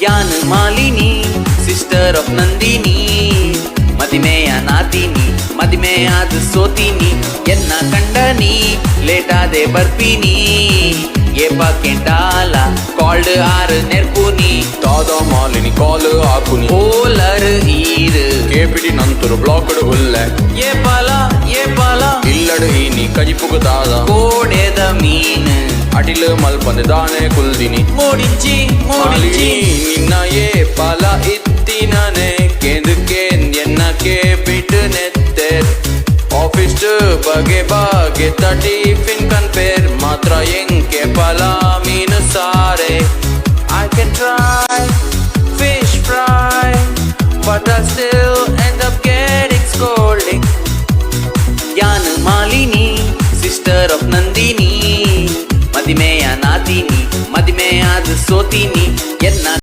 ಯಾನ್ Malini, sister of Nandini. ಮದಿಮೆಯ ನಾದಿನಿ, ಮದಿಮೆಯಾದ ಸೋತಿನಿ. ಎನ್ನ ಕಂಡನಿ ಲೇಟಾದೆ ಬರ್ಪಿನಿ. ಏಪ ಕೆಂಡಾಲ ಕಾಲ್ಡ್ ಆರ್ ನೆರ್ಪುನಿ. ದಾದ ಮಾಲಿನಿ ಕಾಲ್ ಆಕುನಿ? ಓಲರ್ ಈರ್? KPT ನಂತುರು blocked ಉಲ್ಲೆ. ಏಪಾಲ ಏಪಾಲ? ಇಲ್ಲಡು ಈನಿ ಕಜಿಪುಗು ದಾದ? ಕೋಡೆದ ಮೀನ್. ಅಟಿಲ್ ಮಲ್ಪಂದೆ ದಾನೆ ಕುಲ್ದಿನಿ? ಮೋಡಿಂಚಿ ಮೋಡಿಂಚಿ. ಮಾಲಿನಿ ನಿನ್ನ ಏಪಲ ಇತ್ತಿನನೆ ಕೇಂದ್ ಕೇಂದ್ ಎನ್ನ ಕೇಪಿಟ್ ನೆತ್ತೆರ್. ಆಫೀಸ್ ಬಗೆ ಬಗೆತ ಟಿಫಿನ್ ಕನ್ಪೇರ್, ಮಾತ್ರ ಎಂಕೆ ಪಲ ಮೀನು ಸಾರೆ. I can try fish fry, but I still end up getting scolding. ಯಾನ್ ಮಾಲಿನಿ, ಸಿಸ್ಟರ್ ಆಫ್ ನಂದಿನಿ. ಮದಿಮೆಯ ನಾದಿನಿ, ಮದಿಮೆಯಾದ ಸೋತಿನಿ. ಎನ್ನ